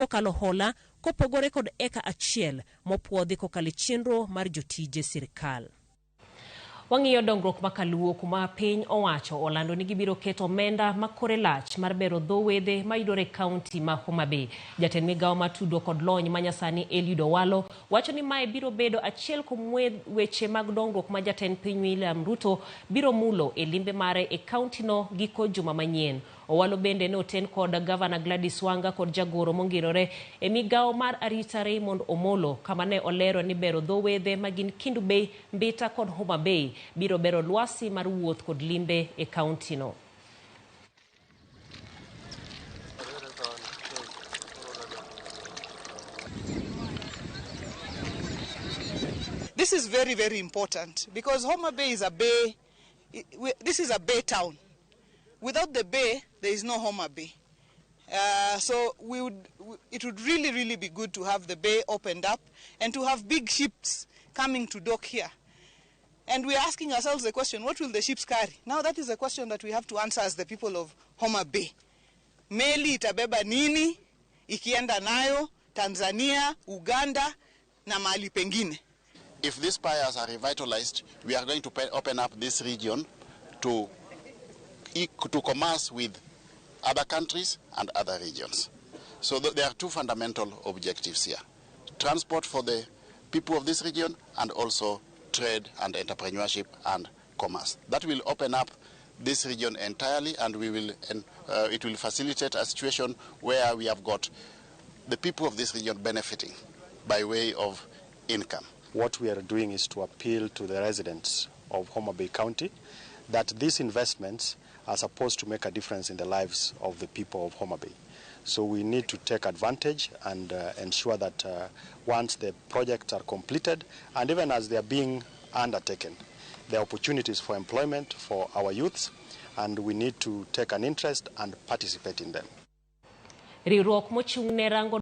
Kokalo hola kopogore kod eka achiel mopuodhi kokalo e chenro mar jotije sirikal. Wang'iyo dongruok ma kaluo kuma piny owacho olando ni gibiro keto omenda ma kore lach mar bero dho wedhe mayudore e kaunti ma Homa Bay. Jatend migawo mar tudruok kod lony manyasani Eliud Owalo wacho ni mae biro bedo achiel kuom weche mag dongruok ma jatend piny William Ruto biro mulo e limbe mare e kauntino giko juma manyien. Owalo bende ne oten kod Gavana Gladys Wanga kod jagoro mongirore e migawo mar arita Raymond Omolo kama ne olero ni bero dho wedhe magin Kendu Bay, Mbita kod Homa Bay biro bero lwasi mar wuoth kod limbe e kauntino. This is very, very important because Homa Bay is a bay. This is a bay town. Without the bay, there is no Homa Bay. So it would really, really be good to have the bay opened up and to have big ships coming to dock here. And we are asking ourselves the question, what will the ships carry? Now that is a question that we have to answer as the people of Homa Bay. Meli itabeba nini ikienda nayo Tanzania, Uganda na mahali pengine? If these piers are revitalized, we are going to open up this region to commerce with other countries and other regions. So there are two fundamental objectives here. Transport for the people of this region and also trade and entrepreneurship and commerce. That will open up this region entirely, and it will facilitate a situation where we have got the people of this region benefiting by way of income. What we are doing is to appeal to the residents of Homa Bay County that these investments are supposed to make a difference in the lives of the people of Homa Bay. So we need to take advantage and ensure that once the projects are completed, and even as they are being undertaken, there are opportunities for employment for our youths, and we need to take an interest and participate in them. Riwruok mochung' ne rango